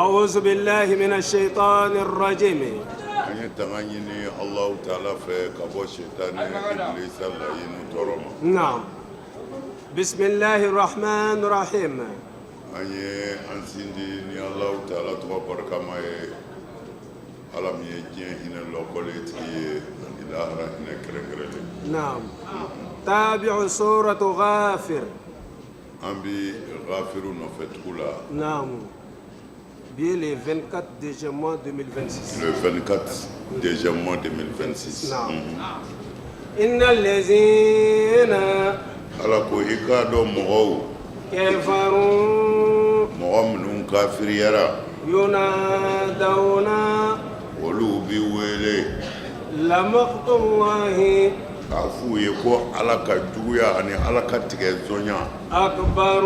أعوذ بالله من الشيطان الرجيم. An ye tanga ɲini Alahu taala fɛ ka bɔ sitani ibilisa layinu tɔɔrɔ ma. نعم، بسم الله الرحمن الرحيم. An ye an sindi ni Alahu taala tɔgɔ barikama ye, Ala min ye diɲɛ hinɛ lɔkɔlen tigi ye ani lahara hinɛ kɛrɛnkɛrɛnlen. نعم، تابع سورة غافر. An bi Gafiru nɔfɛ tugu la. نعم، bi le 24 deuxième mois 2026. Le 24 deuxième mois 2026. نعم، إن الذين Ala ko i k'a dɔn mɔgɔw كفروا mɔgɔ minnu kafiriyara ينادون olu bi wele لمقت الله k'a f'u ye ko Ala ka juguya ani Ala ka tigɛ zɔnya أكبر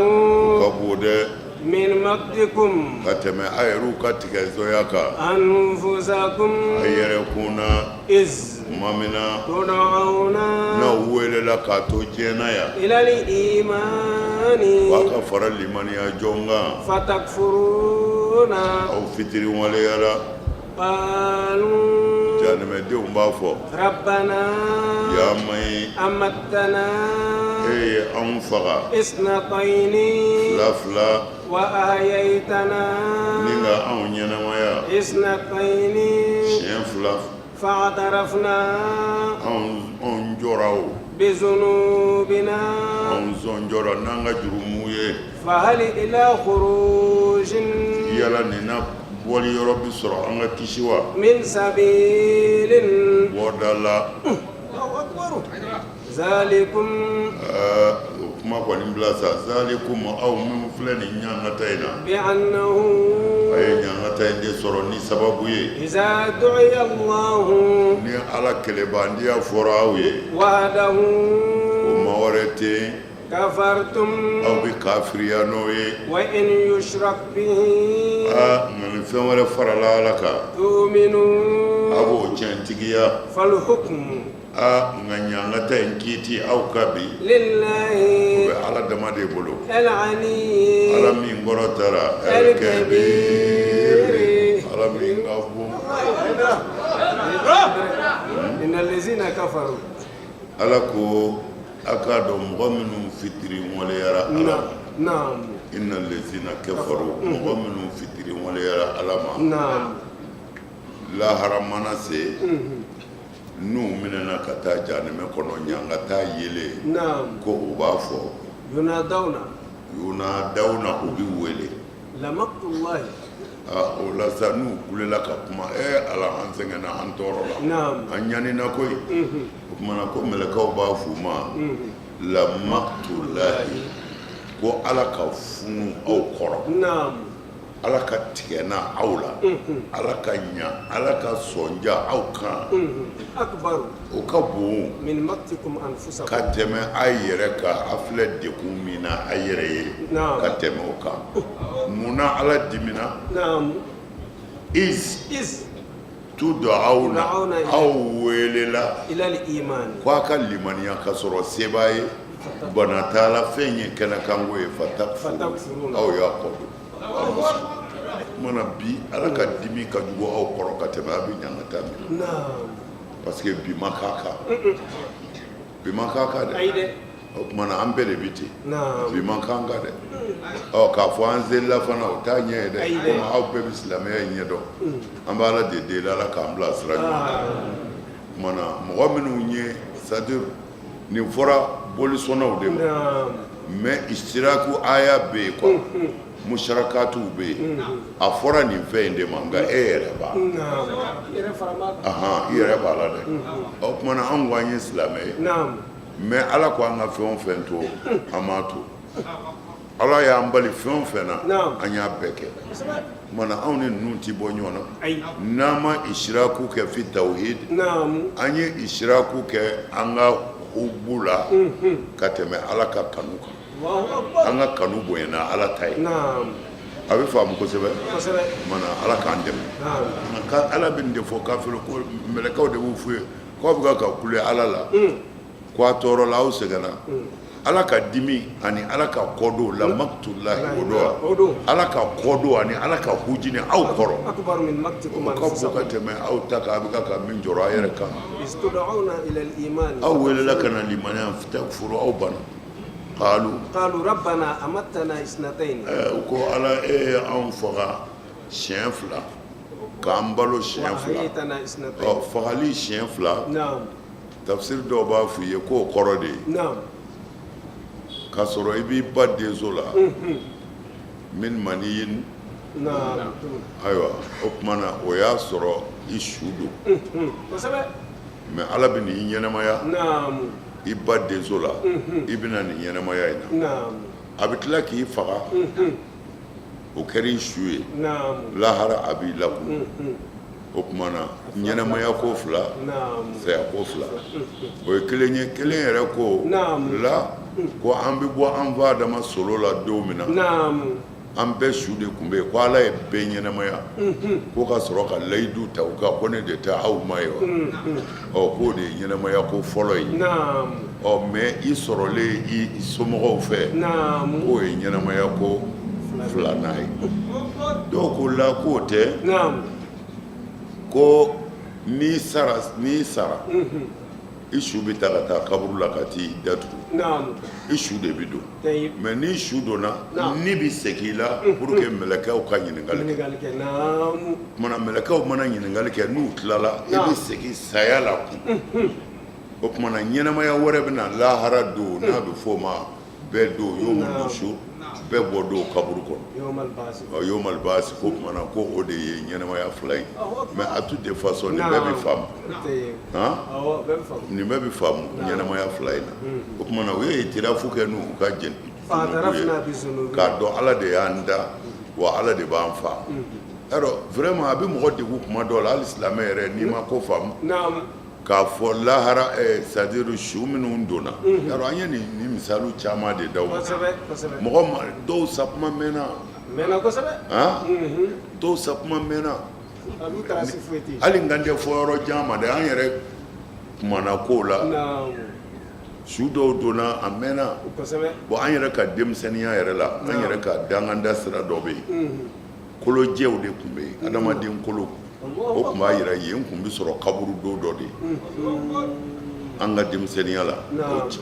ka bon dɛ من مقتكم ka tɛmɛ a yɛrɛw ka tigɛ zɔnya kan أنفسكم a yɛrɛ kun na إذ tuma min na تدعون n'aw welela k'a to diɲɛ na yan إلى الإيمان k'a ka fara limaniya jɔn kan فتكفرون aw fitiriwaleyara. قالوا Janɛmɛdenw b'a fɔ ربنا ya mayi أمتنا e ye anw faga اثنتين fila fila وأحييتنا ni ka anw ɲɛnamaya اثنتين siɲɛ fila فاعترفنا anw anw jɔra o بذنوبنا anw sɔn jɔra n'an ka jurumu ye. فهل إلى خروج Yala nin na bɔli yɔrɔ bi sɔrɔ an ka kisi wa? من سبيل Bɔda la. الله أكبر، ذلكم O kuma kɔni bila sa zalikum aw minnu filɛ nin ɲangata in na بأنه a ye ɲangata in de sɔrɔ ni sababu ye إذا دعي الله ni Ala kelebandiya fɔra aw ye وحده o ma wɛrɛ tɛ yen كفرتم aw bɛ kafiriya n'o ye. وإن يشرك به Aa, nka ni fɛn wɛrɛ farala Ala kan تؤمنوا a b'o tiɲɛtigiya. فالحكم Aa, nka ɲangata in kiiti aw ka bi o لله bɛ Ala dama de bolo, العلي Ala min kɔrɔtara الكبير Ala min ka bon. إن الذين كفروا Ala ko a k'a dɔn mɔgɔ minnu fitiri waleyara Ala ma نعم إن الذين كفروا mɔgɔ minnu fitiri waleyara Ala ma نعم lahara mana se n'u minɛna ka taa janɛmɛ kɔnɔ ɲangata yelen نعم ko u b'a fɔ ينادون ينادون u bɛ wele. لمقت الله Aa, o la sa n'u kulela ka kuma ee Ala an sɛgɛnna an tɔɔrɔ la نعم an ɲanina koyi o tuma na ko mɛlɛkɛw b'a f'u ma لمقت الله ko Ala ka funu aw kɔrɔ نعم Ala ka tigɛ na aw la Ala ka ɲa Ala ka sɔnja aw kan أكبر o ka bon من مقتكم أنفسكم ka tɛmɛ a yɛrɛ kan a filɛ dekun min na a yɛrɛ ye نعم ka tɛmɛ o kan mun na Ala dimina نعم إذ إذ تدعون تدعون aw welela إلى الإيمان ko a ka limaniya ka sɔrɔ seba ye bana t'a la fɛn ye kɛnɛkanko ye فتكفرون فتكفرون aw y'a kɔ don aw ma sɔn mana bi Ala ka dimi ka jugu aw kɔrɔ ka tɛmɛ a bɛ ɲangata min نعم parce que bi ma k'a kan bi ma k'a kan dɛ أي ده o tuma na an bɛɛ de bi ten نعم bi ma k'an kan dɛ ɔ k'a fɔ an selila fana o t'a ɲɛ ye dɛ Ayi dɛ. Komi aw bɛɛ bɛ silamɛya in ɲɛ dɔn an bɛ Ala de deli Ala k'an bila sira ɲuman kan tuma na mɔgɔ minnu ye c'est à dire nin fɔra bolisɔnnaw de ma نعم mais istiraku aya bɛ yen quoi musharakatuw bɛ yen a fɔra nin fɛn in de ma nka e yɛrɛ b'a نعم ahan i yɛrɛ b'a la dɛ o tuma na an ko an ye silamɛ ye نعم mais Ala ko an ka fɛn o fɛn to an m'a to Ala y'an bali fɛn o fɛn na Naam. an y'a bɛɛ kɛ tuma na anw ni ninnu ti bɔ ɲɔgɔn na أي n'an ma isiraku kɛ fi tawhid نعم an ye isiraku kɛ an ka hubu la ka tɛmɛ Ala ka kanu kan الله أكبر an ka kanu bonyana Ala ta ye نعم a bɛ faamu kosɛbɛ kosɛbɛ tuma na Ala k'an dɛmɛ نعم nka Ala bɛ nin de fɔ kafiri ko mɛlɛkɛw de b'u f'u ye k'aw bɛ ka kule Ala la ko a tɔɔrɔ la aw sɛgɛnna. Ala ka dimi ani Ala ka kɔdon la maktulahi o don wa Ala ka kɔdon ani Ala ka hujinɛ aw kɔrɔ o ka bon ka tɛmɛ aw ta kan a bɛ ka min jɔrɔ a yɛrɛ kan aw welela ka na limaniya furu aw banna qalu qalu rabbana amattana isnatayn u ko Ala e ye anw faga siɲɛ fila k'an balo siɲɛ fila ɔ fagali siɲɛ fila tafsiri dɔw b'a fɔ i ye k'o kɔrɔ de ye k'a sɔrɔ i b'i ba denso la min maniyin ayiwa o tuma na o y'a sɔrɔ i su don mais Ala bɛ n'i ɲɛnamaya i ba denso la i bɛna nin ɲɛnamaya in na a bɛ tila k'i faga o kɛra i su ye lahara a b'i lakunu o tuma na ɲɛnamaya ko fila saya ko fila o ye kelen ye kelen yɛrɛ ko la ko an bɛ bɔ an fa Adama solo la don min na an bɛɛ su de tun bɛ yen ko Ala ye bɛɛ ɲɛnamaya ko ka sɔrɔ ka layidu ta u kan ko ne de tɛ aw ma ye wa ɔ k'o de ye ɲɛnamaya ko fɔlɔ ye ɔ mais i sɔrɔlen i somɔgɔw fɛ k'o ye ɲɛnamaya ko filanan ye dɔw ko la k'o tɛ ko n'i sara n'i sara i su bɛ ta ka taa kaburu la ka t'i datugu i su de bɛ don mais n'i su donna ni bɛ segin i la pour que mɛlɛkɛw ka ɲininkali kɛ tuma mɛlɛkɛw mana ɲininkali kɛ n'u tilala i bɛ segin saya la kun o tuma na ɲɛnamaya wɛrɛ bɛ na lahara don n'a bɛ f'o ma bɛɛ don yomu nusur bɛɛ bɔ don kaburu kɔnɔ yomal baasi ko tuma na ko o de ye ɲɛnamaya fila ye mais à toute de façon nin bɛɛ bɛ faamu nin bɛɛ bɛ faamu ɲɛnamaya fila in na o tuma na u ye itirafu kɛ n'u ka jɛn k'a dɔn Ala de y'an da wa Ala de b'an fa yarɔ vraiment a bɛ mɔgɔ degun kuma dɔw la hali silamɛ yɛrɛ n'i ma ko faamu K'a fɔ lahara c'est à dire su minnu donna yarɔ an ye nin misaliw caman de d'aw ma mɔgɔ dɔw sa kuma mɛnna dɔw sa kuma mɛnna hali n kan tɛ fɔ yɔrɔ jan ma dɛ an yɛrɛ kumana kow la su dɔw donna a mɛnna bon an yɛrɛ ka denmisɛnninya yɛrɛ la an yɛrɛ ka danganda sira dɔ bɛ yen kolojɛw de tun bɛ yen adamaden kolo o tun b'a jira yen tun bɛ sɔrɔ kaburudo dɔ de ye an ka denmisɛnninya la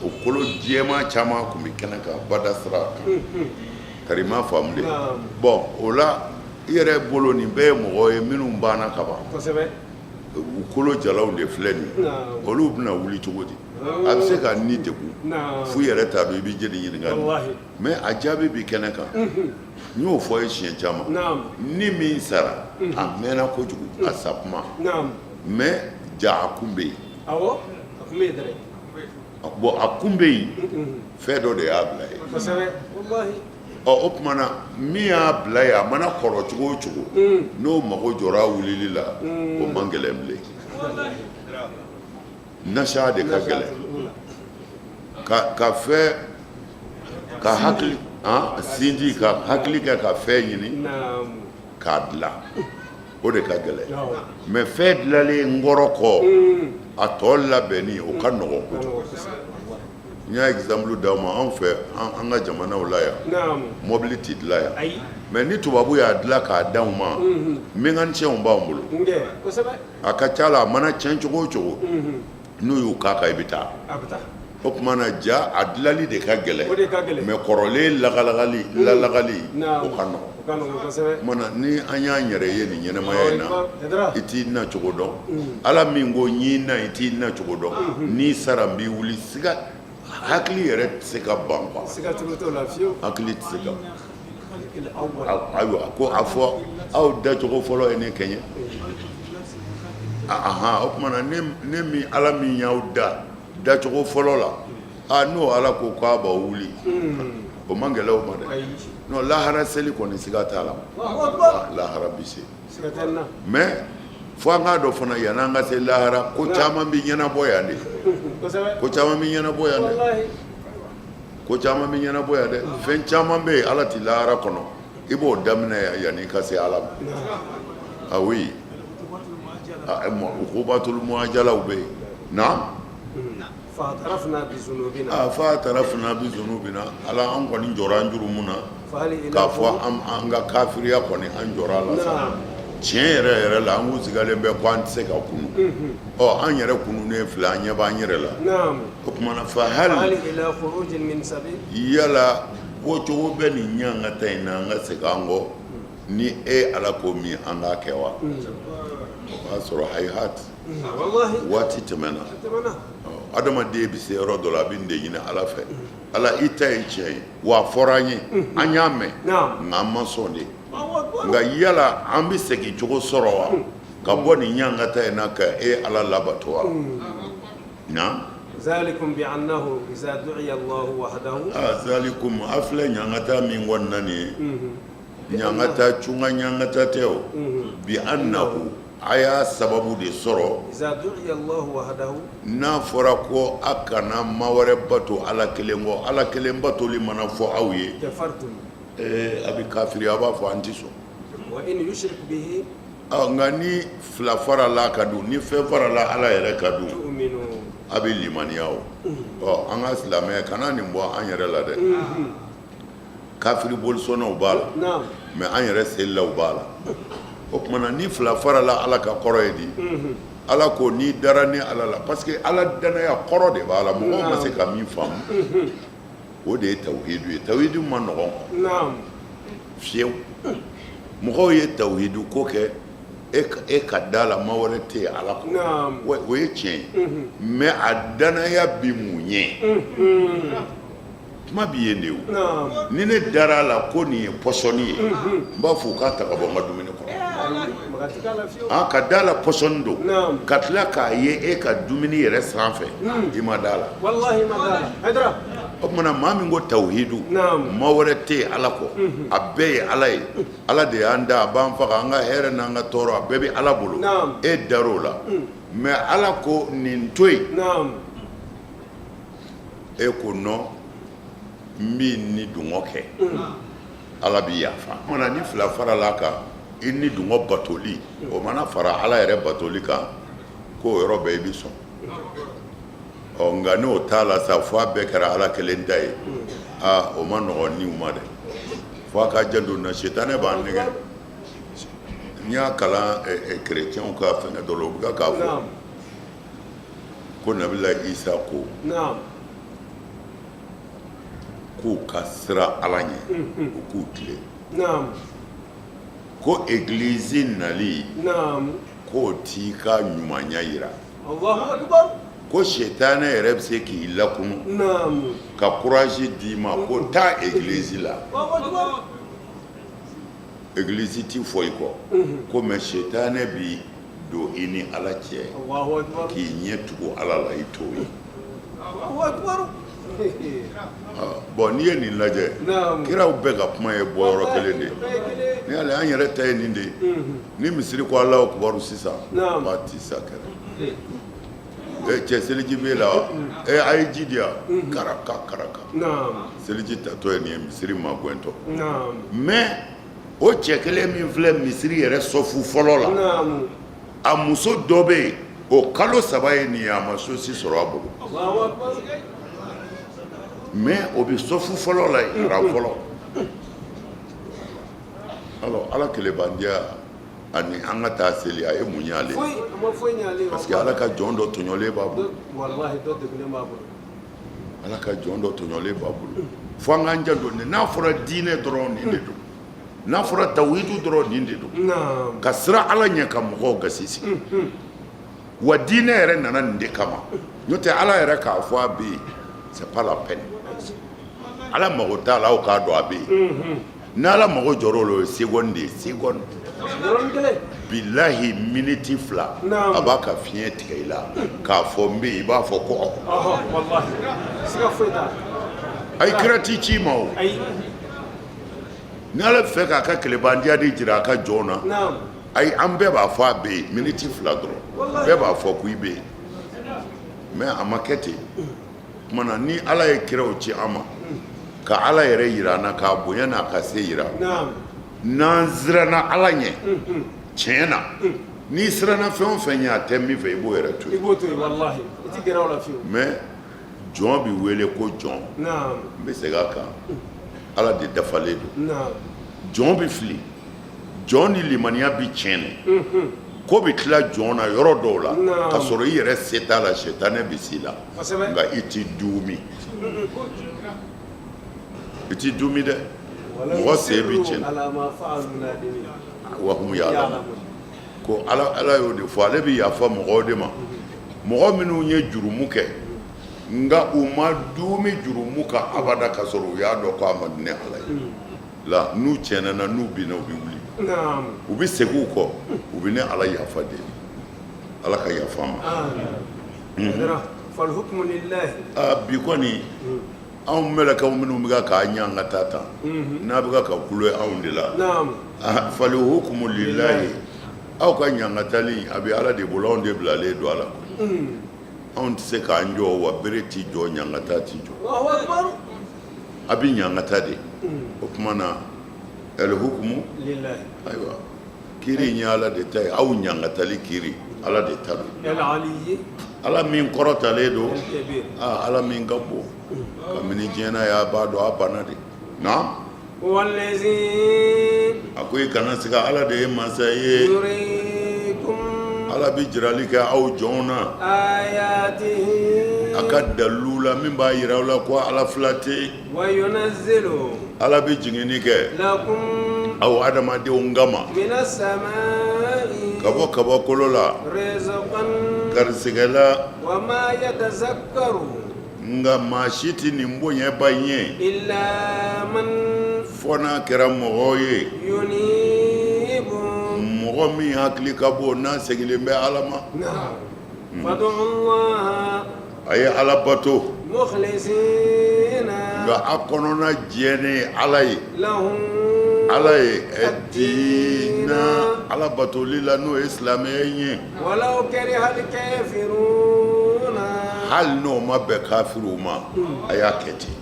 o kolo jɛman caman tun bɛ kɛnɛ kan bada sira kan kari ma faamu de bon o la i yɛrɛ bolo nin bɛɛ ye mɔgɔ ye minnu banna ka ban u kolo jalanw de filɛ nin ye olu bɛna wuli cogo di a bɛ se ka ni degun f'u yɛrɛ t'a dɔn i bɛ jeli ɲininka mais a jaabi bɛ kɛnɛ kan n y'o fɔ ye siɲɛ caman ni min sara a mɛnna kojugu a sa kuma mais ja a kun bɛ yen bon a kun bɛ yen fɛn dɔ de y'a bila yen ɔ o tuma na min y'a bila yen a mana kɔrɔ cogo o cogo n'o mago jɔra a wulili la o man gɛlɛn bilen nasa de ka gɛlɛn ka fɛn ka hakili sinji ka hakili kɛ ka fɛn ɲini k'a dilan o de ka gɛlɛn mais fɛn dilanlen n kɔrɔ kɔ a tɔ labɛnni o ka nɔgɔn kojugu n y'a exemple d'aw ma anw fɛ an ka jamanaw la yan mobili tɛ dilan yan mais ni tubabu y'a dilan k'a d'anw ma mécanicienw b'an bolo a ka ca la a mana tiɲɛ cogo o cogo n'u y'u k'a kan i bɛ taa o tuma na ja a dilanli de ka gɛlɛn mais kɔrɔlen lagalagali lalagali o ka nɔgɔn tuma na ni an y'an yɛrɛ ye nin ɲɛnamaya in na i t'i na cogo dɔn ala min ko n y'i na i t'i na cogo dɔn n'i sara n b'i wuli siga hakili yɛrɛ tɛ se ka ban quoi hakili tɛ se ka ayiwa ko a fɔ aw dacogo fɔlɔ ye ne kɛɲɛ ahan o tuma na ne min ala min y'aw da dacogo fɔlɔ la aa n'o ala ko k'a b'aw wuli o man gɛlɛn o ma dɛ non lahara seli kɔni siga t'a la lahara bi se mais fo an k'a dɔn fana yan'an ka se lahara ko caman bɛ ɲɛnabɔ yan de ko caman bɛ ɲɛnabɔ yan dɛ ko caman bɛ ɲɛnabɔ yan dɛ fɛn caman bɛ yen ala tɛ lahara kɔnɔ i b'o daminɛ yan yanni i ka se ala ma ah oui ukubatul muajalaw bɛ yen na. Faatarafna bi zunubina ala an kɔni jɔra an jurumu na k'a fɔ an ka kafiriya kɔni an jɔra a la sa tiɲɛ yɛrɛ yɛrɛ la an kun sigalen bɛ ko an tɛ se ka kunu ɔ an yɛrɛ kununen filɛ an ɲɛ b'an yɛrɛ la o tuma na fa hali yala bɔcogo bɛ nin ɲangata in na an ka segin an kɔ ni e ala ko min an k'a kɛ wa o b'a sɔrɔ hayihat waati tɛmɛna adamaden bɛ se yɔrɔ dɔ la a bɛ nin de ɲini ala fɛ ala i ta ye tiɲɛ ye wa a fɔra an ye an y'a mɛn nka an ma sɔn de nka yala an bɛ segin cogo sɔrɔ wa ka bɔ nin ɲangata in na ka e ala labato wa na zalikum bi annahu iza du'iya Allahu wahdahu zalikum a filɛ ɲangata min kɔni na nin ye ɲangata cunga ɲangata tɛ o bi annahu a y'a sababu de sɔrɔ n'a fɔra ko a kana ma wɛrɛ bato ala kelen kɔ ala kelen batoli mana fɔ aw ye a bɛ kafiri a b'a fɔ an tɛ sɔn nka ni fila farala a kan dun ni fɛn farala ala yɛrɛ kan dun a bɛ limaniya o ɔ an ka silamɛya kana nin bɔ an yɛrɛ la dɛ kafiri bolisɔnnaw b'a la mais an yɛrɛ selilaw b'a la o tuma na ni fila farala ala kan kɔrɔ ye di ala ko n'i dara ni ala la parce que ala danaya kɔrɔ de b'a la mɔgɔw ma se ka min faamu o de ye tawhidu ye tawhidu man nɔgɔn fiyewu mɔgɔw ye tawhidu ko kɛ e ka da la ma wɛrɛ tɛ yen ala kɔ o ye tiɲɛ ye mais a danaya bi mun ɲɛ kuma bi yen de o ni ne dara a la ko nin ye pɔsɔni ye n b'a fɔ u k'a ta ka bɔ n ka dumuni kɔnɔ a ka da la pɔsɔni don ka tila k'a ye e ka dumuni yɛrɛ sanfɛ i ma da la o tuma na maa min ko tawhidu ma wɛrɛ tɛ yen ala kɔ a bɛɛ ye ala ye ala de y'an da a b'an faga an ka hɛrɛ n'an ka tɔɔrɔ a bɛɛ bɛ ala bolo e dar'o la mais ala ko nin to yen e ko non n b'i ni dungɔ kɛ ala b'i yafa mana ni fila farala a kan i ni dungɔ batoli o mana fara ala yɛrɛ batoli kan k'o yɔrɔ bɛɛ i bɛ sɔn ɔ nka n'o t'a la sa fo a bɛɛ kɛra ala kelen ta ye aa o man nɔgɔn niw ma dɛ fo a ka janto na sitanɛ b'an nɛgɛ n y'a kalan kerecɛnw ka fɛngɛ dɔ la u bɛ k'a fɔ ko nabila isa ko k'u ka siran ala ɲɛ u k'u tilen ko egilizi nali k'o t'i ka ɲumanya yira ko sitanɛ yɛrɛ bɛ se k'i lakunu ka courage d'i ma ko taa egilizi la egilizi ti fɔ i kɔ ko mais sitanɛ bi don i ni ala cɛ k'i ɲɛ tugu ala la i t'o ye bon n'i ye nin lajɛ kiraw bɛɛ ka kuma ye bɔ yɔrɔ kelen de ye ni y'ale an yɛrɛ ta ye nin de ye ni misiri ko Alahu akubaru sisan k'a ti sa kɛrɛ cɛ seliji b'e la wa a ye ji di yan karaka karaka seliji tatɔ ye nin ye misiri magɛntɔ mais o cɛ kelen min filɛ misiri yɛrɛ sɔfu fɔlɔ la a muso dɔ bɛ yen o kalo saba ye nin ye a ma sosi sɔrɔ a bolo mais o bɛ sɔfu fɔlɔ la yen rang fɔlɔ alors ala kelenbandiya ani an ka taa seli a ye mun ɲ'ale parce que ala ka jɔn dɔ tɔɲɔlen b'a bolo ala ka jɔn dɔ tɔɲɔlen b'a bolo fo an k'an janto nin n'a fɔra diinɛ dɔrɔn nin de don n'a fɔra tawhidu dɔrɔn nin de don ka siran ala ɲɛ ka mɔgɔw gasi sigi wa diinɛ yɛrɛ nana nin de kama n'o tɛ ala yɛrɛ k'a fɔ a bɛ yen c'est pas la peine ala mago t'a la aw k'a dɔn a bɛ yen ni ala mago jɔr'o la o ye seconde de ye seconde bilahi miniti fila a b'a ka fiɲɛ tigɛ i la k'a fɔ n bɛ yen i b'a fɔ ko ɔ ayi kira ti ci ma o ni ala fɛ k'a ka kelebandiya de jira a ka jɔn na ayi an bɛɛ b'a fɔ a bɛ yen miniti fila dɔrɔn bɛɛ b'a fɔ ko i bɛ yen mais a ma kɛ ten tuma na ni ala ye kiraw ci an ma ka ala yɛrɛ yira an na k'a bonya n'a ka se yira n'an siranna ala ɲɛ tiɲɛ na n'i siranna fɛn o fɛn ɲɛ a tɛ min fɛ i b'o yɛrɛ to yen mais Jɔn bɛ wele ko jɔn, n bɛ segin a kan, Ala de dafalen don, jɔn bɛ fili, jɔn ni limaniya bɛ tiɲɛ, ko bɛ tila jɔn na yɔrɔ dɔw la ka sɔrɔ i yɛrɛ se t'a la, sitanɛ bɛ s'i la, nka i t'i duumi, i t'i duumi dɛ, mɔgɔ sen bɛ tiɲɛ wa hum ya'lamun. Ko ala ala y'o de fɔ, ale bɛ yafa mɔgɔw de ma, mɔgɔ minnu ye jurumu kɛ nka u ma duumi jurumu kan abada, ka sɔrɔ u y'a dɔn ko a man di ne Ala ye la, n'u tiɲɛna, n'u binna, u bɛ wuli, u bɛ segin u kɔ, u bɛ ne Ala yafa deli. Ala ka yafa an ma. Bi kɔni anw mɛlɛkɛw minnu bɛ k'a ɲangata tan, n'a bɛ ka kule anw de la, fal hukmu lillahi, aw ka ɲangatali a bɛ Ala de bolo, anw de bilalen don a la, anw tɛ se k'an jɔ, wa bere tɛ jɔ, ɲangata tɛ jɔ, a bɛ ɲangata de. O tuma na al hukmu, ayiwa, kiri in ye Ala de ta ye, aw ɲangatali kiri Ala de ta don, Ala min kɔrɔtalen don, Ala min ka bon kabini diɲɛ na y'a b'a dɔn a banna de na. A ko i kana siga, Ala de ye masa ye, Ala bɛ jirali kɛ aw jɔnw na a ka dalilu la min b'a jira aw la ko Ala fila tɛ yen. Ala bɛ jiginni kɛ aw adamadenw kama ka bɔ kabakolo la garisɛgɛ la, nka maa si tɛ nin bonyaba in ye fo n'a kɛra mɔgɔ ye, mɔgɔ min hakili ka bon, n'a seginnen bɛ Ala ma. A ye Ala bato nka a kɔnɔna jɛlen Ala ye, Ala ye diina Ala batoli la, n'o ye silamɛya ye, hali n'o ma bɛn kafiriw ma, a y'a kɛ ten.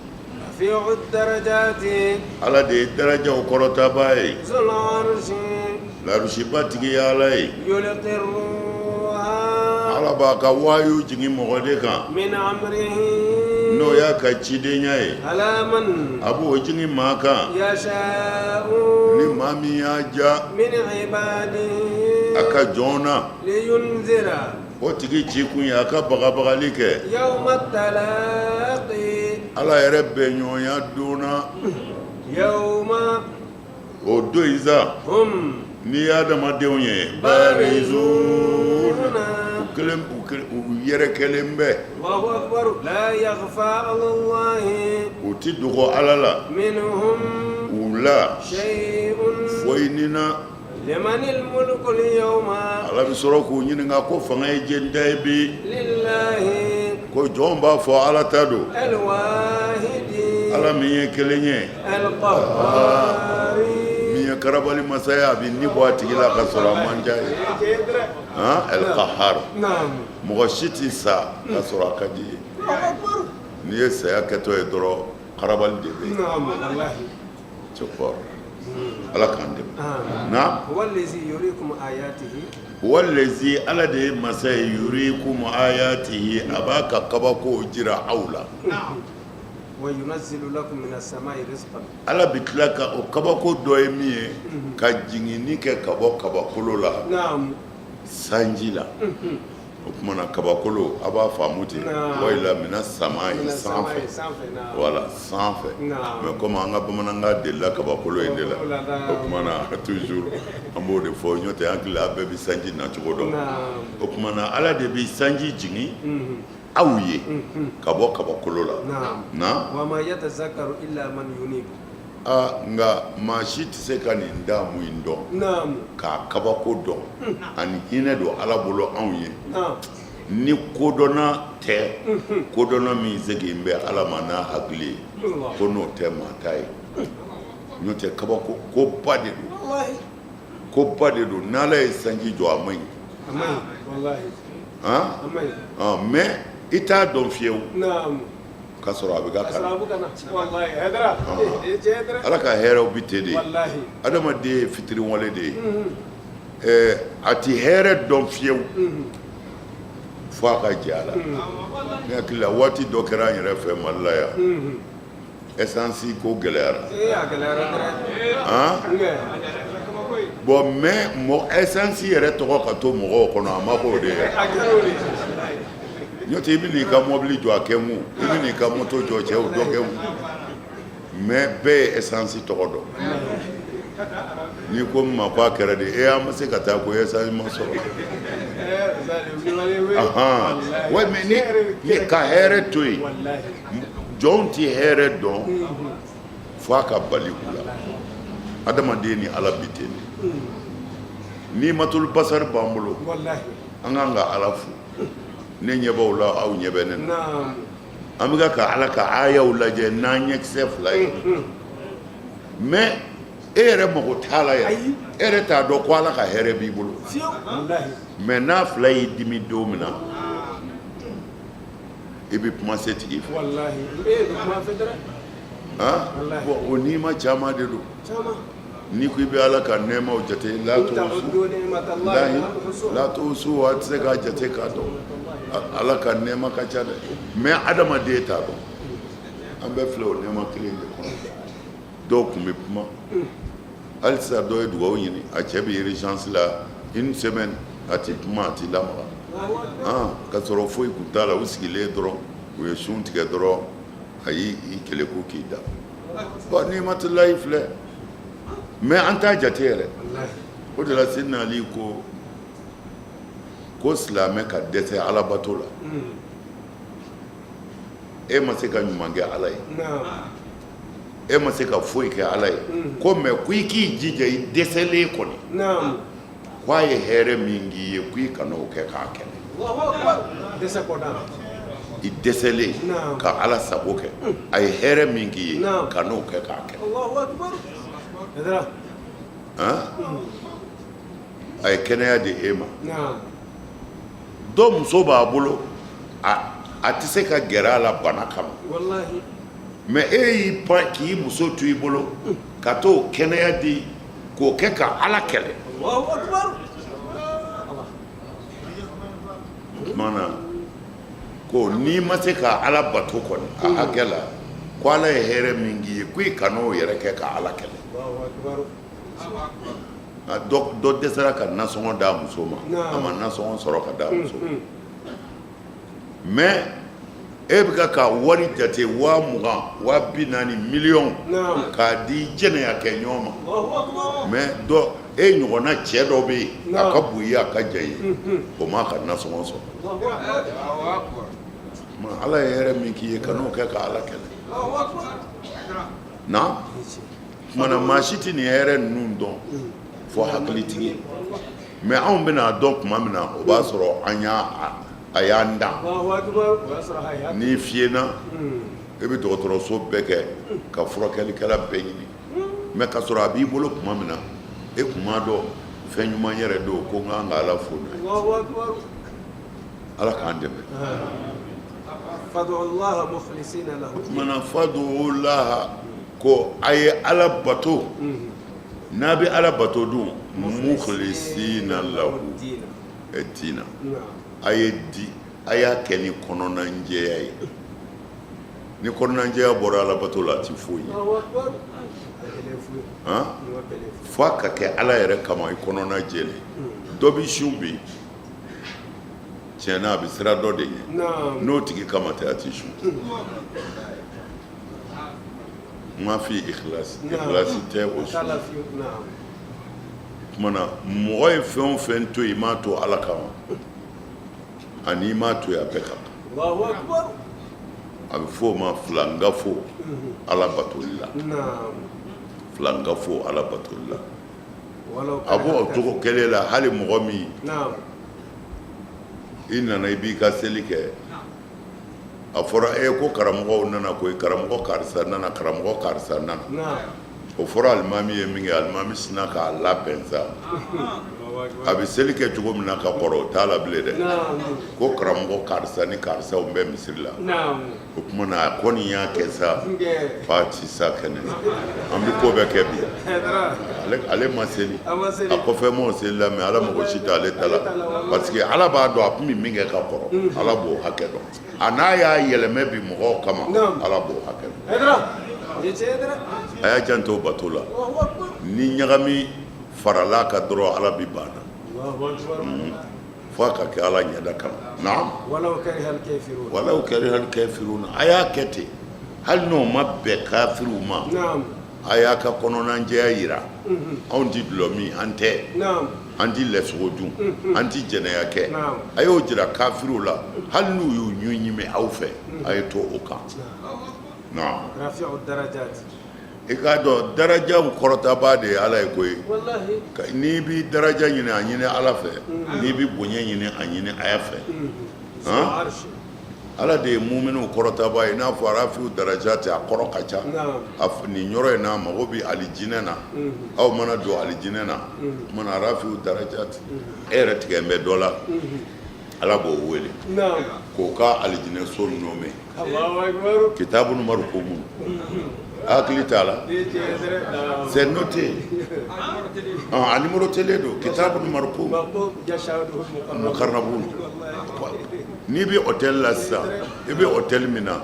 Ala de ye darajaw kɔrɔtabaa ye, larusiba tigi ye Ala ye. Ala b'a ka wayu jigin mɔgɔ de kan, n'o y'a ka cidenya ye, a b'o jigin maa kan ni maa min y'a diya a ka jɔn na. O tigi ci kun ye a ka bagabagali kɛ Ala yɛrɛ bɛnɲɔgɔnya don na, o don in sa, n'i ye adamadenw ye, barizuna, u yɛrɛkɛlen bɛ, u tɛ dogo Ala la, u la foyi ni na. Ala bɛ sɔrɔ k'u ɲininka ko fanga ye jɔni ta ye bi? Ko jɔn b'a fɔ Ala ta don, Ala min ye kelen ye, min ye karabali masa ye, a bɛ ni bɔ a tigi la ka sɔrɔ a man diya ye, al-Qahhar, mɔgɔ si tɛ sa ka sɔrɔ a ka di ye. N'i ye saya kɛtɔ ye dɔrɔn, karabali de bɛ yen. Ala k'an dɛmɛ. Huwa lazi, Ala de ye masa ye, yurikum ayatihi, a b'a ka kabakow jira aw la. Ala bɛ tila ka o kabako dɔ ye min ye, ka jiginni kɛ ka bɔ kabakolo la sanji la. O tuma na kabakolo, a b'a faamu ten, wala mina samayi, sanfɛ, wala sanfɛ. Mais comme an ka bamanankan delila kabakolo in de la, o tuma na toujours an b'o de fɔ, n'o tɛ an hakili a bɛɛ bɛ sanji nacogo dɔn. O tuma na Ala de bɛ sanji jigin aw ye ka bɔ kabakolo la na. Aa, nka maa si tɛ se ka nin daamu in dɔn k'a kabako dɔn ani hinɛ don Ala bolo anw ye ni kodɔnna tɛ, kodɔnna min segin bɛ Ala ma n'a hakili ye, ko n'o tɛ maa t'a ye. N'o tɛ, kabako koba de don, koba de don. N'Ala ye sanji jɔ, a man ɲi, mais i t'a dɔn fiyewu k'a sɔrɔ a bɛ ka Ala ka hɛrɛw bɛ ten de. Adamaden ye fitiriwale de ye, a tɛ hɛrɛ dɔn fiyewu. Fo a ka jɛ a la. Ne hakili la, waati dɔ kɛra an yɛrɛ fɛ Mali la yan, essence ko gɛlɛyara. Bon, mais mɔ essence yɛrɛ tɔgɔ ka to mɔgɔw kɔnɔ, a ma k'o de ye. N'o tɛ, i bɛ n'i ka mobili jɔ, a kɛ mun? I bɛ n'i ka moto jɔ, cɛw dɔ kɛ mun? Mais bɛɛ ye essence tɔgɔ dɔn. N'i ko n ma ko a kɛra di, e, an ma se ka taa ko essence ma sɔrɔ. Ouais, mais ni ka hɛrɛ to yen, jɔnw tɛ hɛrɛ dɔn fo a ka bali u la. Adamaden ni Ala bi ten de. Ni matul basari b'an bolo, an kan ka Ala fo. Ne ɲɛ b'aw la, aw ɲɛ bɛ ne na. An bɛ ka Ala ka ayaw lajɛ n'an ɲɛkisɛ fila ye, mais e yɛrɛ mago t'a la yɛrɛ, e yɛrɛ t'a dɔn ko Ala ka hɛrɛ b'i bolo. Mais n'a fila y'i dimi don min na, i bɛ kuma se tigi fɛ. Bon, o nima caman de don. N'i ko i bɛ Ala ka nɛɛmaw jate, la tuhsuha, a tɛ se k'a jate k'a dɔn. Ala ka nɛɛma ka ca dɛ, mais adamaden t'a dɔn. An bɛɛ filɛ o nɛɛma kelen de kɔnɔ. Dɔw tun bɛ kuma halisa, dɔw ye dugawu ɲini, a cɛ bɛ urgence la une semaine, a tɛ kuma, a tɛ lamaga, ka sɔrɔ foyi kun t'a la. U sigilen dɔrɔn, u ye sun tigɛ dɔrɔn, a y'i keleku k'i da. Bon, nimatulayi filɛ, mais an t'a jate yɛrɛ. O de la Sidina Ali ko silamɛ ka dɛsɛ alabato la, e ma se ka ɲuman kɛ Ala ye, e ma se ka foyi kɛ Ala ye ko, mais ko i k'i jija, i dɛsɛlen kɔni, ko a ye hɛrɛ min k'i ye, ko i kana o kɛ k'a kɛlɛ. I dɛsɛlen ka Ala sago kɛ, a ye hɛrɛ min k'i ye, ka n'o kɛ k'a kɛlɛ. A ye kɛnɛya di e ma. Dɔ muso b'a bolo, a tɛ se ka gɛrɛ a la bana kama, mais e y'i pan k'i muso to i bolo ka t'o kɛnɛya di k'o kɛ ka Ala kɛlɛ. O tuma na ko n'i ma se ka Ala bato kɔni a hakɛ la, ko Ala ye hɛrɛ min k'i ye, ko i kana o yɛrɛ kɛ ka Ala kɛlɛ. Dɔ dɛsɛra ka nasɔngɔ d'a muso ma, a ma nasɔngɔ sɔrɔ ka d'a muso ma, mais e bɛ ka wari jate 20,000, 40,000, miliyɔn k'a di jɛnɛya kɛ ɲɔgɔn ma. Mais dɔ e ɲɔgɔnna cɛ dɔ bɛ yen, a ka bon i ye, a ka jan i ye, o m'a ka nasɔngɔ sɔrɔ. Ala ye hɛrɛ min k'i ye, kan'o kɛ ka Ala kɛlɛ. Na tuma na, maa si tɛ nin hɛrɛ ninnu dɔn fo hakilitigi. Mais anw bɛna a dɔn tuma min na, o b'a sɔrɔ an y'a a y'an dan. N'i fiyena, e bɛ dɔgɔtɔrɔso bɛɛ kɛ ka furakɛlikɛla bɛɛ ɲini, mais ka sɔrɔ a b'i bolo tuma min na, e tun m'a dɔn fɛn ɲuman yɛrɛ don ko n kan ka Ala fo n'a ye. Ala k'an dɛmɛ. O tuma na, fadulaha, ko a ye Ala bato. N'a bɛ Ala bato dun, mukhlisina lahu dina, a ye di a y'a kɛ ni kɔnɔnajɛya ye. Ni kɔnɔnajɛya bɔra Ala bato la, a tɛ foyi ye. Fo a ka kɛ Ala yɛrɛ kama, i kɔnɔna jɛlen. Dɔ bɛ sun bi, tiɲɛ na, a bɛ siran dɔ de ɲɛ, n'o tigi kama tɛ, a tɛ sun. Ma fi ikhlasi, ikhlasi tɛ o sun. Tuma na, mɔgɔ ye fɛn o fɛn to yen, i m'a to Ala kama, ani i m'a to yen, a bɛɛ ka kan. A bɛ fɔ o ma filankafo Ala batoli la, filankafo Ala batoli la. A b'o cogo kelen la, hali mɔgɔ min i nana, i b'i ka seli kɛ, a fɔra e ko karamɔgɔw nana koyi, karamɔgɔ karisa nana, karamɔgɔ karisa nana. O fɔra alimami ye min kɛ, alimami sinna k'a labɛn sa. A bɛ seli kɛ cogo min na ka kɔrɔ, o t'a la bilen dɛ. Ko karamɔgɔ karisa ni karisaw bɛ misiri la, o tuma na a kɔni y'a kɛ sa, fa ti sa kɛnɛ, an bɛ ko bɛɛ kɛ bi. Ale ma seli, a kɔfɛ maaw selila, mais Ala mago si t'ale ta la, parce que Ala b'a dɔn a tun bɛ min kɛ ka kɔrɔ. Ala b'o hakɛ dɔn, a n'a y'a yɛlɛmɛ bi mɔgɔw kama, Ala b'o hakɛ dɔn. A y'a janto bato la, ni ɲagami farala kan dɔrɔn, Ala bi ban na, fo a ka kɛ Ala ɲɛda kama. Naam, walaw karihal kafiruna, a y'a kɛ ten, hali n'o ma bɛn kafiriw ma, a y'a ka kɔnɔnajɛya jira. Anw tɛ dulɔ min, an tɛ, an tɛ lɛsogo dun, an tɛ jɛnɛya kɛ. A y'o jira kafiriw la, hali n'u y'u ɲun ɲimi aw fɛ, a ye to o kan. Naam, i k'a dɔn darajaw kɔrɔtabaa de ye Ala ye koyi. N'i bɛ daraja ɲini, a ɲini Ala fɛ. N'i bɛ bonya ɲini, a ɲini a fɛ. Ala de ye muminw kɔrɔtabaa ye. N'a fɔ rafiu darajati, a kɔrɔ ka ca. Nin yɔrɔ in na, mago bɛ alijinɛ na. Aw mana don alijinɛ na, mana rafiu darajati, e yɛrɛ tigɛ bɛ dɔ la, Ala b'o wele k'o ka alijinɛ so nommer. Kitabun marqumun, hakili t'a la, c'est noté, a numérotélen don. Kitabun marqum muqarrabun. N'i bɛ hôtel la sisan, i bɛ hôtel min na,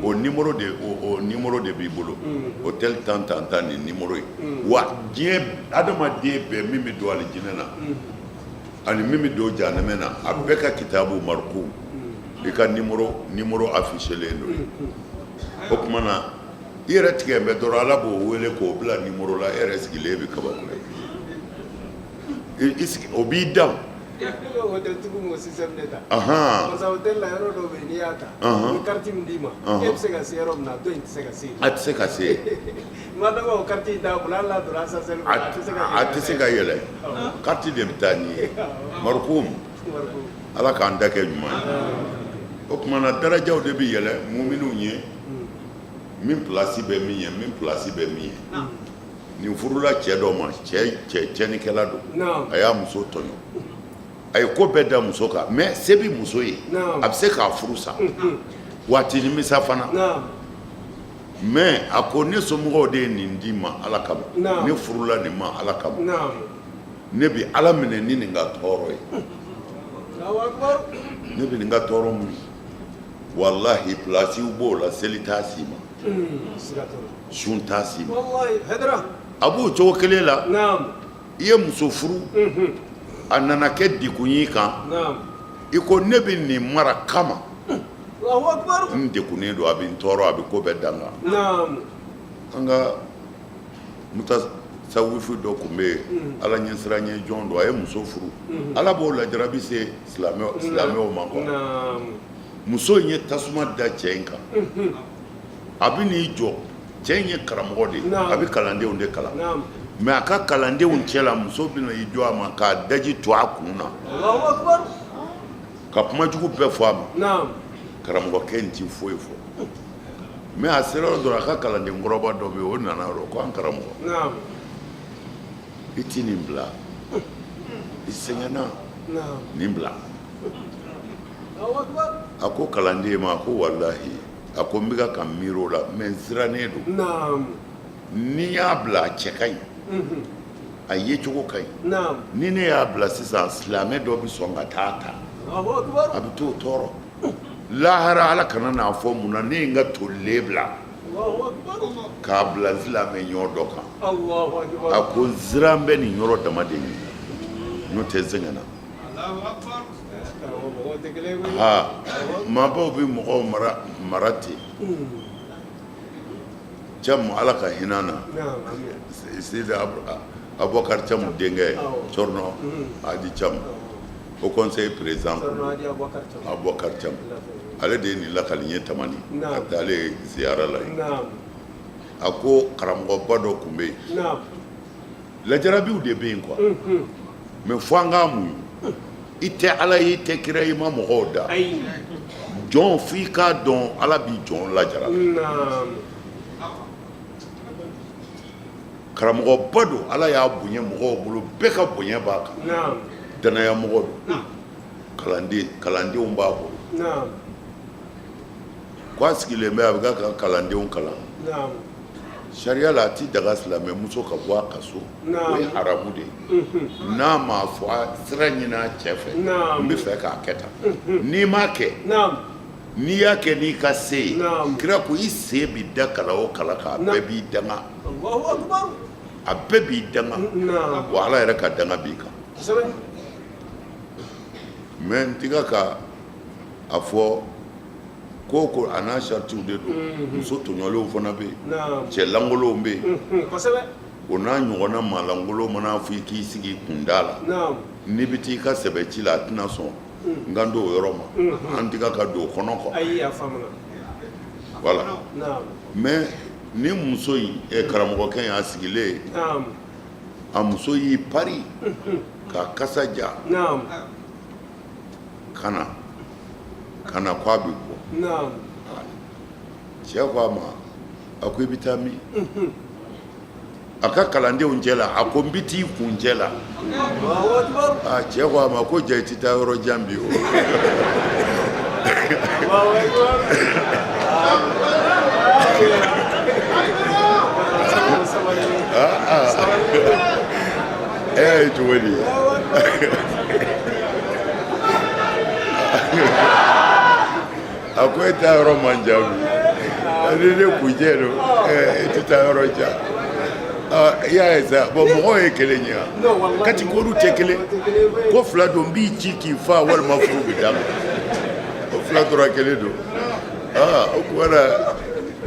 o numéro de, o numéro de b'i bolo, hôtel tan tan tan, nin numéro ye. Wa diɲɛ adamaden bɛɛ, min bɛ don alijinɛ na ani min bɛ don jahanamɛ na, a bɛɛ ka kitabu marqum, i ka numéro affichelen don. O tuma na, i yɛrɛ tigɛ bɛ dɔrɔn, Ala b'o wele k'o bila numéro la. E yɛrɛ sigilen bɛ kabako ye, o b'i dan. Hôtel-tigiw m'o système de ta. Parce que hôtel la, yɔrɔ dɔw bɛ yen, n'i y'a ta, u bɛ carte min d'i ma, e bɛ se ka se yɔrɔ min na, dɔ in tɛ se ka se yen. A tɛ se ka se yen. Ma dɔ o carte in t'a bolo, hali n'a donna ascenseur kɔnɔ, a tɛ se ka A tɛ se ka yɛlɛ, carte de bɛ taa n'i ye. Marqum, Ala k'an da kɛ ɲuman ye. O tuma na, darajaw de bɛ yɛlɛ muminw ye, min place bɛ min ye, min place bɛ min ye. Nin furula cɛ dɔ ma, cɛ cɛ tiɲɛnikɛla don, a y'a muso tɔɲɔ, a ye ko bɛɛ da muso kan, mais se bɛ muso ye, a bɛ se k'a furu sa waati nimisa fana. Mais a ko ne somɔgɔw de ye nin di ma Ala kama, ne furula nin ma Ala kama, ne bɛ Ala minɛ ni nin ka tɔɔrɔ ye, ne bɛ nin ka tɔɔrɔ mun. Walahi, pilasiw b'o la, seli t'a si ma, sun t'a si ma. A b'o cogo kelen la, i ye muso furu, a nana kɛ degun y'i kan, i ko ne bɛ nin mara kama, n degunnen don, a bɛ n tɔɔrɔ, a bɛ ko bɛɛ da n kan. An ka mutasawifi dɔ tun bɛ yen, Ala ɲɛsiran ɲɛ jɔn don, a ye muso furu. Ala b'o lajarabi se silamɛw ma quoi. Muso in ye tasuma da cɛ in kan. A bɛ n'i jɔ, cɛ in ye karamɔgɔ de ye, a bɛ kalandenw de kalan, mais a ka kalandenw cɛ la, muso bɛ na i jɔ a ma k'a daji to a kun na, ka kuma jugu bɛɛ fɔ a ma. Karamɔgɔkɛ in ti foyi fɔ, mais a sera yɔrɔ dɔ la, a ka kalanden kɔrɔba dɔ bɛ yen, o nana yɔrɔ ko an karamɔgɔ, i ti nin bila, i sɛgɛnna, nin bila. A ko kalanden ma, a ko walahi, a ko n bɛ ka miiri o la, mais n sirannen don. Ni y'a bila, a cɛ ka ɲi, a yecogo ka ɲi. Ni ne y'a bila sisan, silamɛ dɔ bɛ sɔn ka taa ta, a bɛ t'o tɔɔrɔ lahara. Ala kana n'a fɔ mun na ne ye n ka tolilen bila k'a bila silamɛ ɲɔ dɔ kan. A ko n siran bɛ nin yɔrɔ dama de ɲɛ, n'o tɛ n sɛgɛnna. Maabaw bɛ mɔgɔw mara ten. Camu, Ala ka hinɛ na, Sidi Abubakar Camu denkɛ, Cɔrɔnɔ Adi Camu, Haut Conseil président Abubakar Camu, ale de ye nin lakali n ye Tamani ka taa ale ziyara la yen. A ko karamɔgɔba dɔ tun bɛ yen, lajarabiw de bɛ yen quoi, mais fo an k'a muɲu. I tɛ Ala ye, i tɛ kira, i ma mɔgɔw da jɔn, fo i k'a dɔn Ala b'i jɔn lajarabi. Karamɔgɔba don, Ala y'a bonya mɔgɔw bolo, bɛɛ ka bonya b'a kan, danayamɔgɔ don, kalanden kalandenw b'a bolo. Ko a sigilen bɛ, a bɛ ka kalandenw kalan. Sariya la, a ti daga silamɛ muso ka bɔ a ka so, o ye haramu de ye, n'a m'a fɔ a sira ɲini a cɛ fɛ, n bɛ fɛ k'a kɛ tan. N'i m'a kɛ, n'i y'a kɛ n'i ka se ye, kira ko i sen bɛ da kala o kala kan, a bɛɛ b'i danga, a bɛɛ b'i danga, wa Ala yɛrɛ ka danga b'i kan. Mais n tiga ka a fɔ ko ko a n'a saritiw de don. Muso tɔɲɔlenw fana bɛ yen, cɛ lankolonw bɛ yen. O n'a ɲɔgɔnna maa lankolon mana fɔ i k'i sigi kunda la, n'i bɛ taa i ka sɛbɛ ci la, a tɛna sɔn. N kan don o yɔrɔ ma, an tiga ka don o kɔnɔ quoi, voilà. Mais ni muso in, karamɔgɔkɛ y'a sigilen, a muso y'i pari k'a kasa ja ka na ka na ko a bɛ bɔ. Cɛ ko a ma, a ko i bɛ taa min? A ka kalandenw cɛ la, a ko n bɛ t'i kuncɛ la. Aa, cɛ ko a ma ko ja, i tɛ taa yɔrɔ jan bi o. E y'a ye cogo di? A ko e taa yɔrɔ man jan bi, ni ne kuncɛ don, e tɛ taa yɔrɔ jan. I y'a ye sa, bon, mɔgɔw ye kelen ye wa catégorie tɛ kelen, ko fila don, n b'i ci k'i fa walima furu bɛ d'a ma, o fila tora kelen don. Aa, o tuma na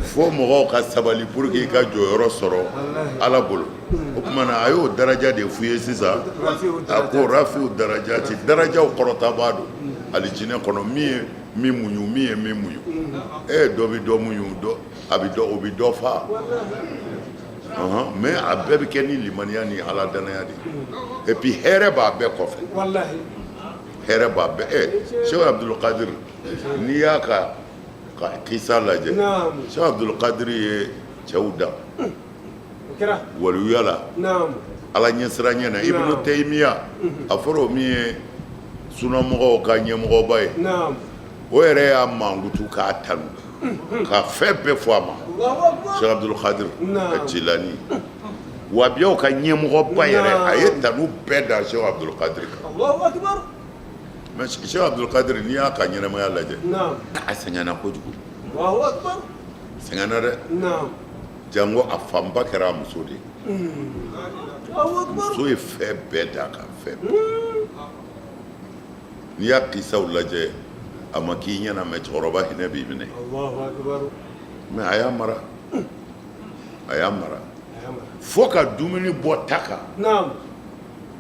fo mɔgɔw ka sabali pour que i ka jɔyɔrɔ sɔrɔ Ala bolo. O tuma na a y'o daraja de f'u ye sisan. A ko rafiu darajati, darajaw kɔrɔtabaa don alijinɛ kɔnɔ. Min ye min muɲu, min ye min muɲu, e dɔ bɛ dɔ muɲu, dɔ a bɛ dɔ, o bɛ dɔ fa. Mais a bɛɛ bɛ kɛ ni limaniya ni Ala danaya de ye. Et puis hɛrɛ b'a bɛɛ kɔfɛ, hɛrɛ b'a bɛɛ. Ɛ, Cheikh Abdul Qadir, n'i y'a ka kisa lajɛ, Cheikh Abdul Qadir ye cɛw da waliyuya la, Ala ɲɛsiranɲɛ na. Ibnu Taymiya, a fɔra o min ye sunamɔgɔw ka ɲɛmɔgɔba ye, o yɛrɛ y'a mankutu k'a tanu ka fɛn bɛɛ fɔ a ma. Cheikh Abdul Qadir Jilani, wahabiyaw ka ɲɛmɔgɔba yɛrɛ, a ye tanu bɛɛ da Cheikh Abdul Qadir kan. Mais Cheikh Abdul Qadir, n'i y'a ka ɲɛnamaya lajɛ, a sɛgɛnna kojugu, sɛgɛnna dɛ. Jango a fanba kɛra a muso de ye. Muso ye fɛn bɛɛ da kan, fɛn. N'i y'a kisaw lajɛ, a ma k'i ɲɛna, mais cɛkɔrɔba hinɛ b'i minɛ. Mais a y'a mara, a y'a mara fo ka dumuni bɔ ta kan,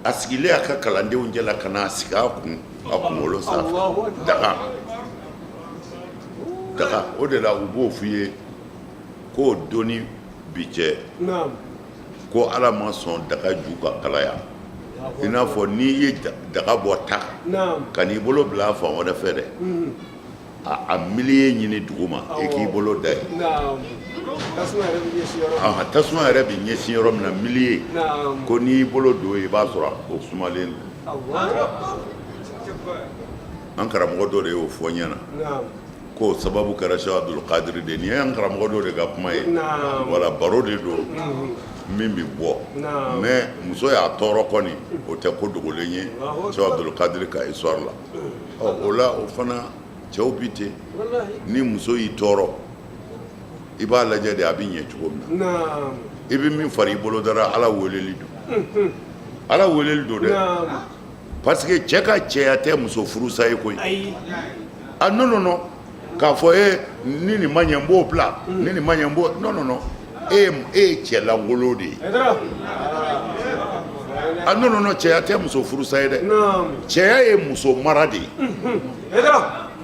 a sigilen a ka kalandenw cɛla, ka na sigi a kun, a kunkolo sanfɛ, daga, daga. O de la u b'o f'i ye k'o doni bi cɛ ko Ala ma sɔn daga ju ka kalaya. I n'a fɔ n'i ye daga bɔ ta kan, ka n'i bolo bila a fan wɛrɛ fɛ dɛ, a milieu ɲini dugu ma, i k'i bolo da yen, tasuma yɛrɛ bɛ ɲɛsin yɔrɔ min na, milieu ko n'i y'i bolo don, i b'a sɔrɔ o sumalen don. An karamɔgɔ dɔ de y'o fɔ n ɲɛna k'o sababu kɛra Cheikh Abdul Qadir de. Nin ye an karamɔgɔ dɔ de ka kuma ye, wala baro de don min bɛ bɔ. Mais muso y'a tɔɔrɔ kɔni, o tɛ ko dogolen ye Cheikh Abdul Qadir ka histoire la. Ɔ, o la, o fana cɛw bi ten, ni muso y'i tɔɔrɔ, i b'a lajɛ de a bɛ ɲɛ cogo min na. I bɛ min fara i bolo dara, Ala weleli don, Ala weleli don dɛ, parce que cɛ ka cɛya tɛ muso furusa ye koyi. Ah, non, non, non, k'a fɔ e ni nin ma ɲɛ, n b'o bila, ni nin ma ɲɛ, n b'o, non, non, non, e ye cɛ lankolon de ye. Ah, non, non, non, cɛya tɛ muso furusa ye dɛ. Cɛya ye muso mara de ye,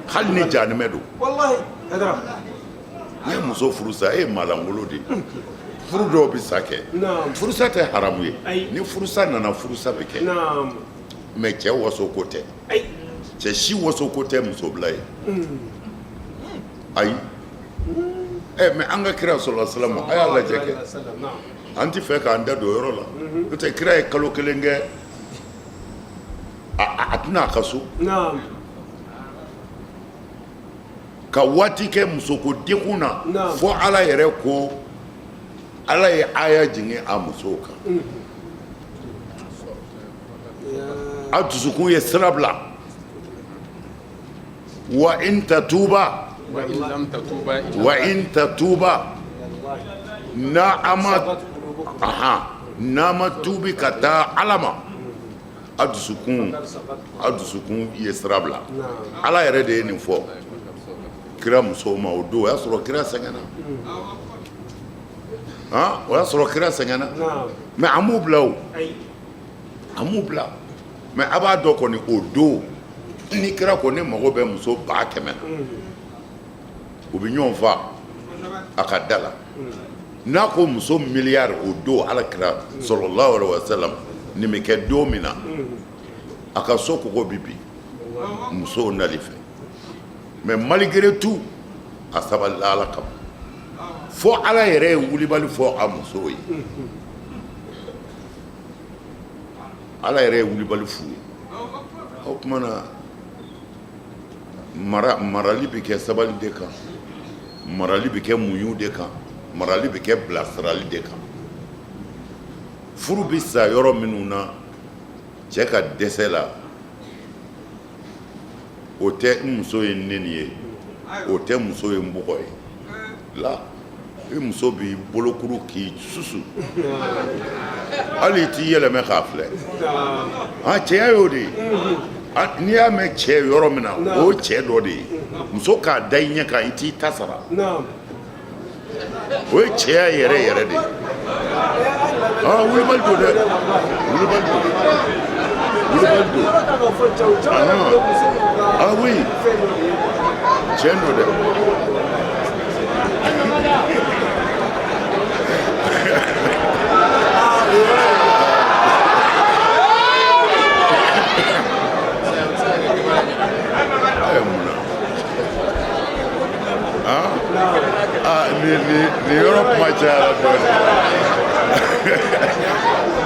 hali ni janimɛ don. N'i ye muso furusa, e ye maalankolon de ye. Furu dɔw bɛ sa kɛ, furusa tɛ haramu ye. Ni furusa nana, furusa bɛ kɛ, mais cɛ waso ko tɛ, cɛ si waso ko tɛ muso bila ye. Ayi, Ɛ mais an ka kira sɔlɔla salam, a y'a lajɛ kɛ, an tɛ fɛ k'an da don o yɔrɔ la, n'o tɛ kira ye kalo kelen kɛ a tɛna a ka so ka waati kɛ musoko degun na, fo Ala yɛrɛ ko, Ala ye aya jigin a musow kan, a dusukun ye sira bila. Wa in tatuba, wa in tatuba, n'a a ma, ahan, n'a ma tuubi ka taa Ala ma, a dusukun ye sira bila. Ala yɛrɛ de ye nin fɔ kira musow ma o don. O y'a sɔrɔ kira sɛgɛnna, han, o y'a sɔrɔ kira sɛgɛnna, mais a m'u bila o, a m'u bila. Mais a b'a dɔn kɔni, o don ni kira ko ne mago bɛ muso 100 000 na, u bɛ ɲɔgɔn fa a ka da la. N'a ko muso miliyari, o don ala kira sallallahu alaihi wasallam nin bɛ kɛ don min na, a ka so kogo bi bin musow nali fɛ. Mais malgré tout, a sabalila Ala kama, fo Ala yɛrɛ ye wulibali fɔ a musow ye. Ala yɛrɛ ye wulibali f'u ye. O tuma na, mara, marali bɛ kɛ sabali de kan, marali bɛ kɛ muɲu de kan, marali bɛ kɛ bilasirali de kan. Furu bɛ sa yɔrɔ minnu na, cɛ ka dɛsɛ la, o tɛ n muso ye n neni ye, o tɛ muso ye n bugɔ ye la. I muso b'i bolokuru k'i susu, hali i t'i yɛlɛmɛ k'a filɛ. A cɛya y'o de ye. N'i y'a mɛn cɛ yɔrɔ min na, o ye cɛ dɔ de ye. Muso k'a da i ɲɛ kan, i t'i ta sara, o ye cɛya yɛrɛ yɛrɛ de ye. Ah, wulibali don dɛ, wulibali don, wulibali don. Ah oui, tiɲɛ don dɛ. Mun na? Ah ah, nin yɔrɔ kuma cayara dɔɔnin.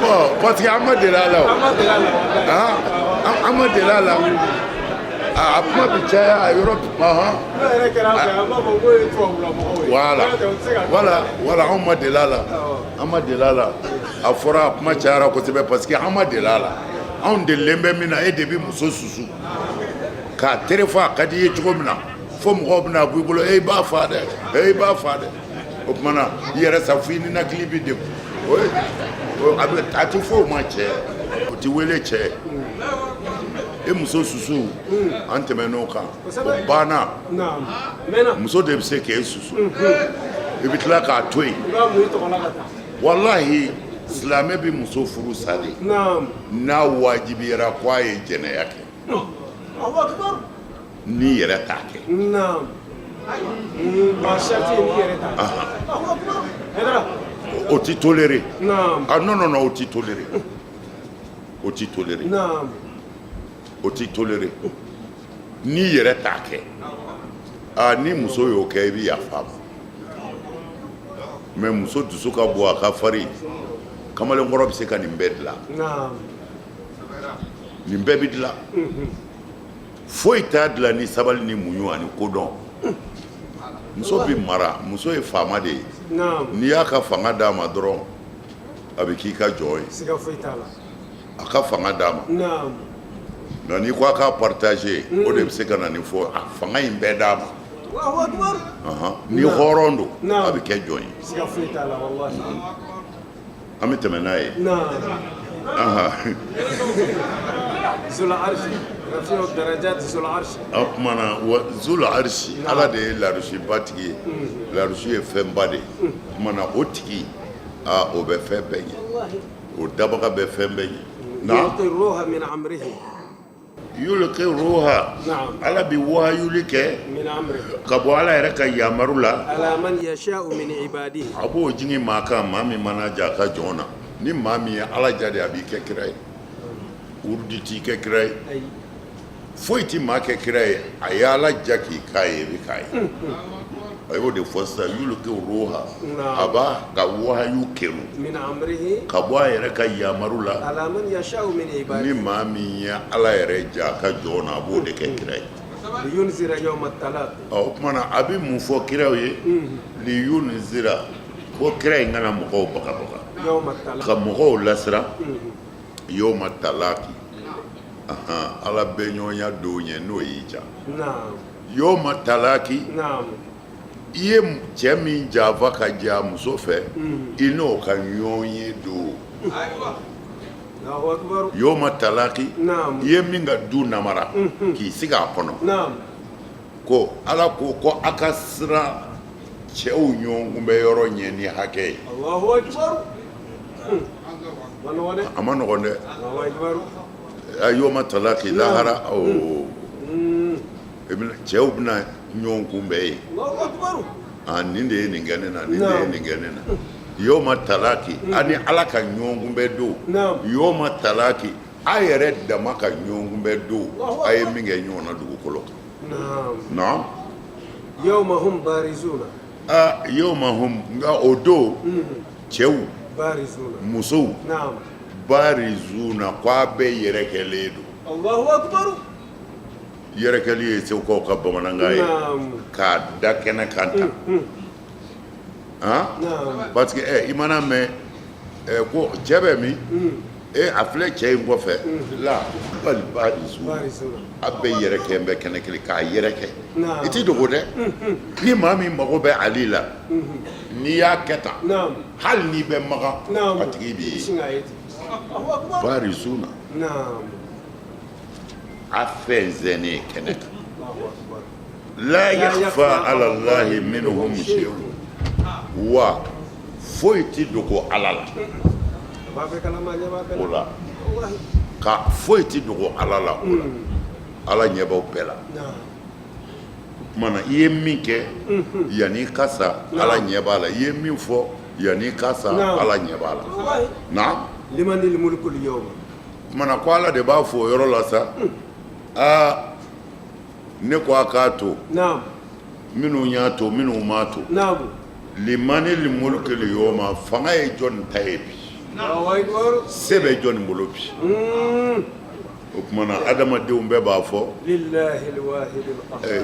Bon, parce que an ma deli a la o. Ah, an ma deli a la, a kuma bɛ caya a yɔrɔ. Ahan, voilà voilà voilà, anw ma deli a la, an ma deli a la. A fɔra, a kuma cayara kosɛbɛ parce que an ma deli a la. Anw delilen bɛ min na, e de bɛ muso susu k'a tere fɔ a ka di i ye cogo min na, fo mɔgɔw bɛna bɔ i bolo, e b'a fa dɛ, e b'a fa dɛ. O tuma na, i yɛrɛ sa fo i ninakili bɛ degun. O ye a bɛ, a tɛ fɔ o ma cɛ, o tɛ wele cɛ. E muso susu, an tɛmɛn'o kan, o banna. Muso de bɛ se k'e susu, i bɛ tila k'a to yen. Walahi, silamɛ bɛ muso furu sa de n'a wajibiyara ko a ye jɛnɛya kɛ, n'i yɛrɛ t'a kɛ. Sarti ye n'i yɛrɛ ta. O ti toléré. Ah non non non, o ti toléré, o ti toléré, o ti toléré n'i yɛrɛ t'a kɛ. Ah, ni muso y'o kɛ, i bɛ yafa a ma. Mais muso dusu ka bon, a ka farin. Kamalenkɔrɔ bɛ se ka nin bɛɛ dilan, nin bɛɛ bɛ dilan. Foyi t'a dilan ni sabali ni muɲu ani kodɔn. Muso bɛ mara, muso ye faama de ye. N'i y'a ka fanga d'a ma dɔrɔn, a bɛ k'i ka jɔn ye. Siga foyi t'a la. A ka fanga d'a ma. Nka n'i ko a k'a partager, o de bɛ se ka na nin fɔ a fanga in bɛɛ d'a ma. Allahu akbar. Ni hɔrɔn don, a bɛ kɛ jɔn ye. Siga foyi t'a la, wallahi. An bɛ tɛmɛ n'a ye. Zul arshi rafi'u darajat zul arshi. O tuma na, wa zul arshi, Ala de ye larusiba tigi ye. Larusi ye fɛnba de ye. O tuma na, o tigi, aa, o bɛ fɛn bɛɛ ɲɛ, o dabaga bɛ fɛn bɛɛ ɲɛ na. Yulqi ruha min amrihi. Yulqi ruha. Ala bɛ wahayuli kɛ min amrihi ka bɔ Ala yɛrɛ ka yamaru la. Ala man yasha'u min ibadihi. A b'o jigin maa kan, maa min mana ja a ka jɔn na. Ni maa min ye Ala ja de, a b'i kɛ kira ye. Wurudi t'i kɛ kira ye, foyi tɛ maa kɛ kira ye. A ye Ala ja k'i k'a ye, i bɛ k'a ye. A y'o de fɔ sisan, yuliki ruha, a b'a ka wahayu kɛru ka bɔ a yɛrɛ ka yamaru la ni maa min ye Ala yɛrɛ ja a ka jɔn na, a b'o de kɛ kira ye. O tuma na a bɛ mun fɔ kiraw ye? Liyunzira, ko kira in kana mɔgɔw bagabaga, ka mɔgɔw lasiran, yawma talaki, Ala bɛ ɲɔgɔnya don ye, n'o y'i ja yawma talaki, i ye cɛ min janfa ka jɛ a muso fɛ, i n'o ka ɲɔgɔn ye don. Yawma talaki, i ye min ka du namara k'i sigi a kɔnɔ, ko Ala ko ko a ka siran cɛw ɲɔgɔn kunbɛn yɔrɔ ɲɛ ni hakɛ ye. A ma nɔgɔn dɛ. Yawma talaki lahara, cɛw bɛna ɲɔgɔn kunbɛn yen, nin de ye nin kɛ ne na, nin de ye nin kɛ ne na. Yawma talaki, ani Ala ka ɲɔgɔn kunbɛn don. Yawma talaki, a yɛrɛ dama ka ɲɔgɔn kunbɛn don, a ye min kɛ ɲɔgɔn na dugukolo kan. Naam. Yawma hum barizuna. Aa, yawma hum, nka o don cɛw, barizuna, musow, naam, barizuna, ko a bɛɛ yɛrɛkɛlen don. Allahu akbar. Yɛrɛkɛli ye segukaw ka bamanankan ye k'a da kɛnɛ kan tan, han, parce que i mana mɛn ko cɛ bɛ min, e a filɛ cɛ in kɔfɛ la, bali barizuna, a bɛɛ yɛrɛkɛ bɛ kɛnɛ kelen k'a yɛrɛkɛ, i t'i dogo dɛ. Ni maa min mago bɛ Ali la, n'i y'a kɛ tan, hali n'i bɛ Makan, a tigi b'i ye. Barizuna, a fɛnsɛnnen kɛnɛ kan, la yakhfa ala Allahi minhum shay'un, wa foyi tɛ dogo Ala la o la, ka foyi tɛ dogo Ala la o la, Ala ɲɛ b'aw bɛɛ la. O tuma na i ye min kɛ yanni i ka sa, Ala ɲɛ b'a la. I ye min fɔ yanni i ka sa, Ala ɲɛ b'a la. Naam. Limanil mulkul yawma. O tuma na ko Ala de b'a fɔ o yɔrɔ la sa, aa, ne ko a k'a to, minnu y'a to, minnu m'a to, limanil mulkul yawma, fanga ye jɔn ta ye bi, se bɛ jɔn bolo bi? O tuma na adamadenw bɛɛ b'a fɔ,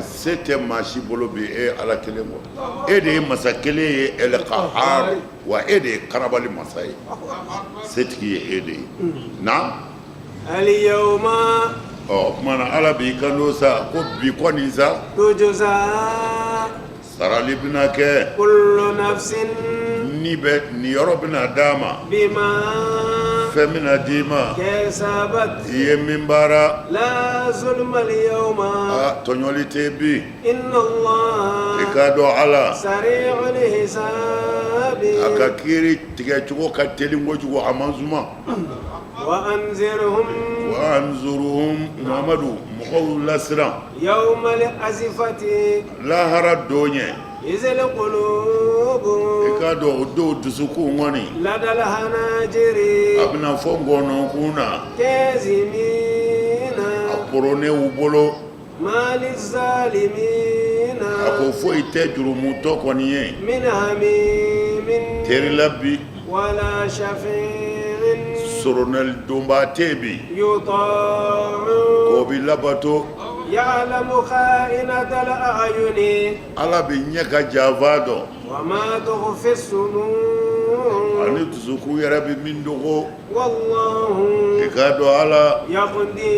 se tɛ maa si bolo bi e Ala kelen kɔ, e de ye masa kelen ye, el qahar, wa e de ye karabali masa ye, setigi ye e de ye. Naam. Al-yawma. Ɔ, o tuma na Ala b'i kanto sa ko bi kɔni sa, tujza. Sarali bɛna kɛ. Kullu nafsin. Ni bɛ niyɔrɔ bɛna d'a ma. Bima. Fɛn bɛna d'i ma. Kasabat. I ye min baara. La zulma al-yawma. Aa, tɔɲɔli tɛ bi. Inna Allah. I k'a dɔn Ala. Sari'ul hisabi. A ka kiiri tigɛcogo ka teli kojugu, a man suma. Wa anzirhum. Wa anzurhum, Muhamadu, mɔgɔw lasiran. Yawmal azifati. Lahara don ɲɛ. Izil qulubu. I k'a dɔn o don dusukun kɔni. Ladal hanajiri. A bɛna fɔ ngɔnɔnkun na. Kazimina. A koronnen u bolo. Ma lizalimina. A ko foyi tɛ jurumutɔ kɔni ye. Min hamimin. Teri la bi. Wala shafi'in. Soronali donbaa tɛ bi. Yuta'u. K'o bɛ labato. Ya'lamu kha'inatal a'yuni. Ala bɛ ɲɛ ka janfa dɔn. Wa ma tukhfi sudur. Ani dusukun yɛrɛ bɛ min dogo. Wallahu. I k'a dɔn Ala. Yaqdi.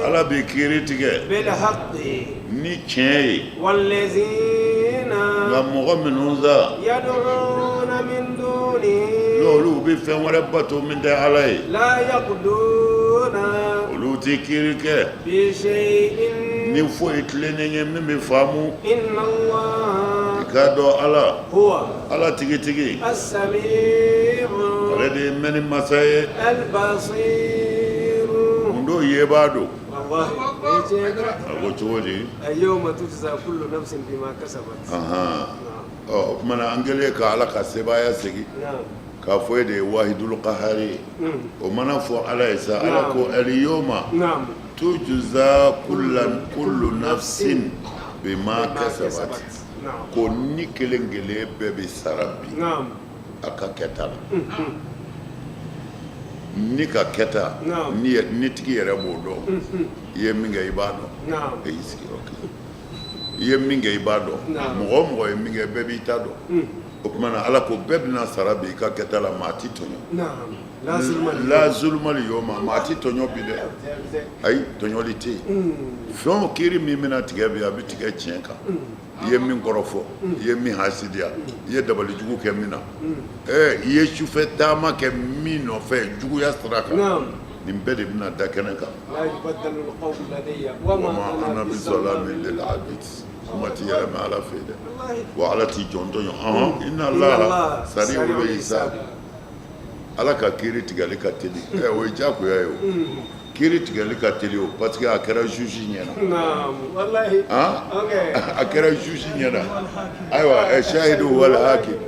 Ala bɛ kiiri tigɛ. Bil haqqi. Ni tiɲɛ ye. Walazina. Nka mɔgɔ minnu sa. Yad'una min duni. N'olu bɛ fɛn wɛrɛ bato min tɛ Ala ye. La yaqduna. Olu tɛ kiiri kɛ. Bi shay'in. Ni foyi tilennen ye min bɛ faamu. Inna Allah. I k'a dɔn Ala. Huwa. Ala tigitigi. As-sami'u. Ale de ye mɛnni masa ye. Al-basiru. Gundo yebaa don. Wallahi. O ye tiɲɛ ye dɛ. A ko cogo di? Al-yawma tujza kullu nafsin bima kasabat. Anhan. Ɔ, o tuma na an kɛlen ka Ala ka sebaaya segin. Naam. K'a fɔ e de ye wahidul qahari ye. O mana fɔ Ala ye sa, Ala ko al-yawma. Naam. Tujza kullu nafsin bima kasabat. Ko ni kelen kelen bɛɛ bɛ sara bi a ka kɛta la. Ni ka kɛta, ni tigi yɛrɛ b'o dɔn. I ye min kɛ, i b'a dɔn. E y'i sigiyɔrɔ kelen, i ye min kɛ, i b'a dɔn. Mɔgɔ o mɔgɔ ye min kɛ, bɛɛ b'i ta dɔn. O tuma na, Ala ko bɛɛ bɛna sara bi i ka kɛta la, maa tɛ tɔɲɔ. La zuluma liyoma, maa tɛ tɔɲɔ bi dɛ. Ayi, tɔɲɔli tɛ yen. Fɛn o kiiri min bɛna tigɛ bi, a bɛ tigɛ tiɲɛ kan. I ye min kɔrɔfɔ, i ye min hasidiya, i ye dabalijugu kɛ min na, i ye sufɛ taama kɛ min nɔfɛ juguya sira kan, nin bɛɛ de bɛna da kɛnɛ kan. Wa ma ana bizalamin lil abid, kuma tɛ yɛlɛma Ala fɛ yen dɛ, wa Ala tɛ jɔn tɔɲɔ. Ɔhɔn, inna Allaha sari'ul hisab, Ala ka kiiri tigɛli ka teli. O ye diyagoya ye o. Kiiri tigɛli ka teli o, parce que a kɛra juge ɲɛna, a kɛra juge ɲɛna. Ayiwa, shahidu wal hakim,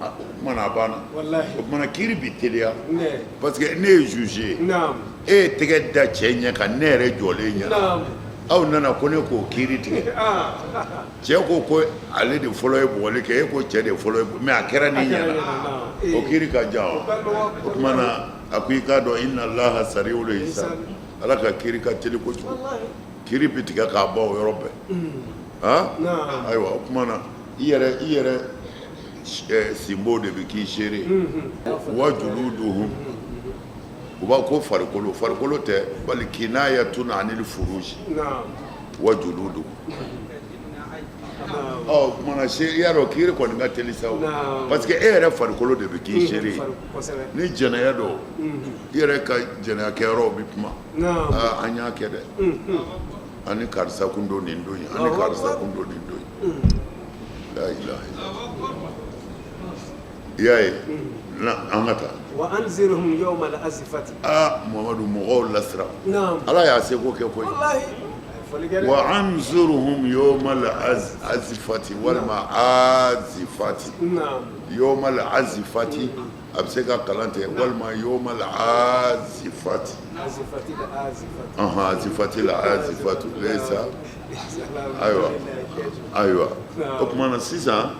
o tuma na a banna. O tuma na kiiri bɛ teliya, parce que ne ye juge ye, e ye tɛgɛ da cɛ ɲɛ kan, ne yɛrɛ jɔlen ɲɛna, aw nana ko ne k'o kiiri tigɛ. Cɛ ko ko ale de fɔlɔ ye bugɔli kɛ, e ko cɛ de fɔlɔ ye, mais a kɛra ne ɲɛna, o kiiri ka jan. O tuma na a ko i k'a dɔn, inna Allaha sari'ul hisab, Ala ka kiiri ka teli kojugu, kiiri bɛ tigɛ k'a ban o yɔrɔ bɛɛ. Ayiwa, o tuma na i yɛrɛ sinbo de bɛ k'i seere ye. Wa juluduhum, u b'a ko farikolo, farikolo tɛ, bali kinayatun anil furuji wa juluduhum. Ɔ, o tuma na i y'a dɔn kiiri kɔni ka teli sa o, parce que e yɛrɛ farikolo de bɛ k'i seere ye. Ni jɛnɛya don, i yɛrɛ ka jɛnɛya kɛyɔrɔw bɛ kuma. Aa, an y'a kɛ dɛ, an ni karisa kun don nin don in, an ni karisa kun don nin don in. La ilaha illallah. I y'a ye, an ka taa. Wa anzirhum yawma al-azifati. Aa Muhamadu, mɔgɔw lasiran. Ala y'a seko kɛ koyi. Wa anzirhum yawma al-azifati walima azifati. Yawma al-azifati, a bɛ se ka kalan ten, walima yawma al-azifati. Azifati la azifatu laysa. Ayiwa ayiwa, o tuma na sisan,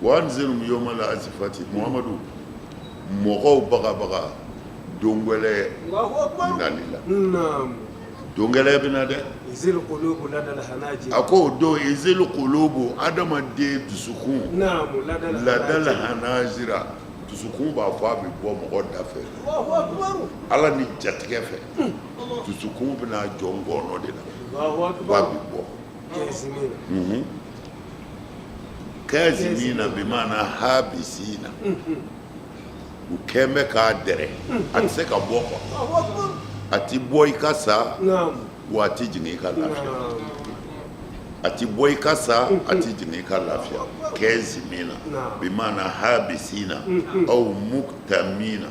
wa anzirhum yawma al-azifati, Muhamadu, mɔgɔw bagabaga don gɛlɛn nali la. Don gɛlɛn bɛ na dɛ. A ko o don, izil kulubu, adamaden dusukun, ladal hanajira, dusukun b'a fɔ a bɛ bɔ mɔgɔ da fɛ. Ala ni jatigɛ fɛ, dusukun bɛna jɔ ngɔnɔ de la, b'a bɛ bɔ. Kazimina bi maana habisina, u kɛn bɛ k'a dɛrɛ, a tɛ se ka bɔ quoi, a tɛ bɔ i ka sa, wa a tɛ jigin i ka lafiya, a tɛ bɔ i ka sa, a tɛ jigin i ka lafiya. Kazimina bi maana habisina aw muktamina,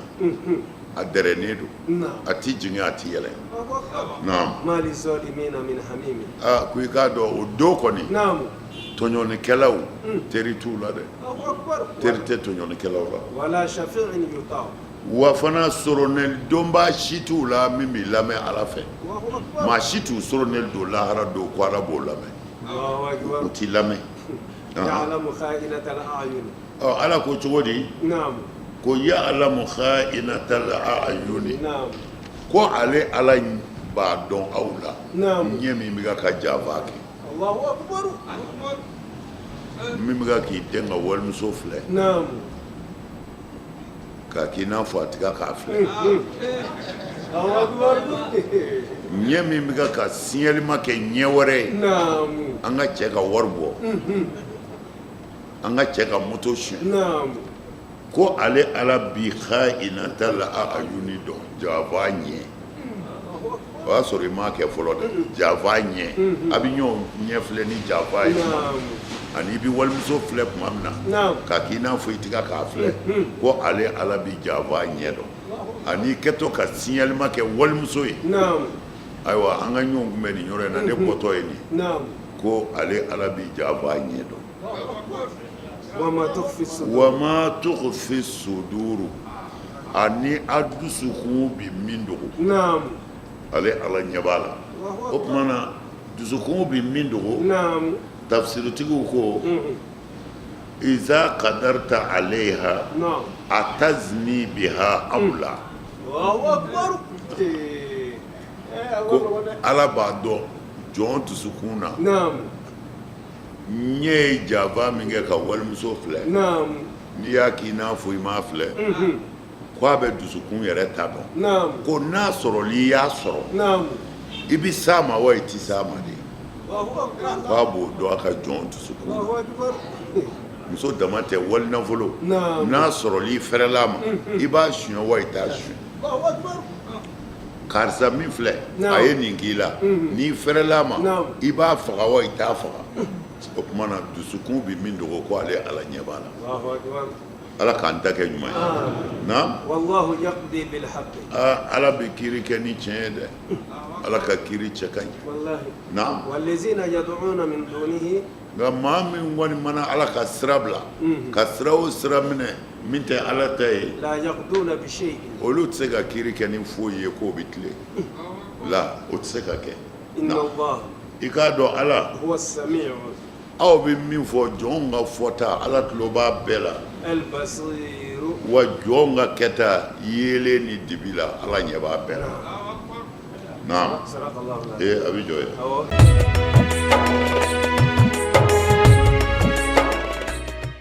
a dɛrɛnen don, a tɛ jigin, a tɛ yɛlɛ. Naam. Aa, ko i k'a dɔn, o don kɔni, tɔɲɔnikɛlaw teri t'u la dɛ, teri tɛ tɔɲɔnikɛlaw la. Wa fana soronɛli donbaa si t'u la min b'i lamɛn Ala fɛ. Maa si t'u soronɛli don lahara don ko Ala b'o lamɛn, u t'i lamɛn. Ɔ, Ala ko cogo di? Ko ya'lamu kha'inatal a'yuni, ko ale Ala b'a dɔn aw la ɲɛ min bɛ ka janfa kɛ, min bɛ k'i den ka walimuso filɛ k'a k'i n'a fɔ a tɛ k'a filɛ, ɲɛ min bɛ ka signalima kɛ ɲɛ wɛrɛ ye, an ka cɛ ka wari bɔ, an ka cɛ ka moto suɲɛ, ko ale Ala bi kha'inatal a'yuni dɔn, janfa ɲɛ. O y'a sɔrɔ i m'a kɛ fɔlɔ dɛ, janfa ɲɛ. A bɛ ɲɔgɔn ɲɛ filɛ ni janfa ye, ani i bɛ walimuso filɛ tuma min na k'a k'i n'a fɔ i tɛ k'a filɛ, ko ale Ala bi janfa ɲɛ dɔn, ani i kɛtɔ ka signalima kɛ walimuso ye. Ayiwa, an ka ɲɔgɔn kunbɛn nin yɔrɔ in na, ne bɔtɔ ye nin, ko ale Ala bi janfa ɲɛ dɔn. Wa ma tukhfi suduru, ani a dusukun bi min dogo, ale Ala ɲɛ b'a la. O tuma na Dusukun bɛ min dogo, tafsiritigiw ko iza kadarta alayha atazni biha aw la. Ko Ala b'a dɔn jɔn dusukun na, ɲɛ ye janfa min kɛ ka walimuso filɛ, n'i y'a k'i n'a fɔ i m'a filɛ, ko a bɛ dusukun yɛrɛ ta dɔn, ko n'a sɔrɔ i y'a sɔrɔ, i bɛ s'a ma wa i tɛ s'a ma de, k'a b'o dɔn a ka jɔn dusukun. Muso dama tɛ, wali nafolo n'a sɔrɔli i fɛrɛla a ma, i b'a suɲɛ wa i t'a suɲɛ? Karisa min filɛ, a ye nin k'i la, n'i fɛrɛla a ma, i b'a faga wa i t'a faga? O tuma na dusukun bɛ min dogo, ko ale Ala ɲɛ b'a la. Ala k'an ta kɛ ɲuman ye. Naam. Wallahu yaqdi bil haqqi. Aa, Ala bɛ kiiri kɛ ni tiɲɛ ye dɛ, Ala ka kiiri cɛ ka ɲi. Wallahi. Naam. Wallazina yad'una min dunihi. Nka maa min kɔni mana Ala ka sira bila, ka sira o sira minɛ min tɛ Ala ta ye, la yaqduna bi shay'in. Olu tɛ se ka kiiri kɛ ni foyi ye k'o bɛ tilen la, o tɛ se ka kɛ. Inna Allah. I k'a dɔn Ala. Huwa as-sami'u. Aw bɛ min fɔ, jɔnw ka fɔta, Ala tulo b'a bɛɛ la, wa jɔnw ka kɛta yeelen ni dibi la, Ala ɲɛ b'a bɛɛ la. Naam, ee a bɛ jɔ yen.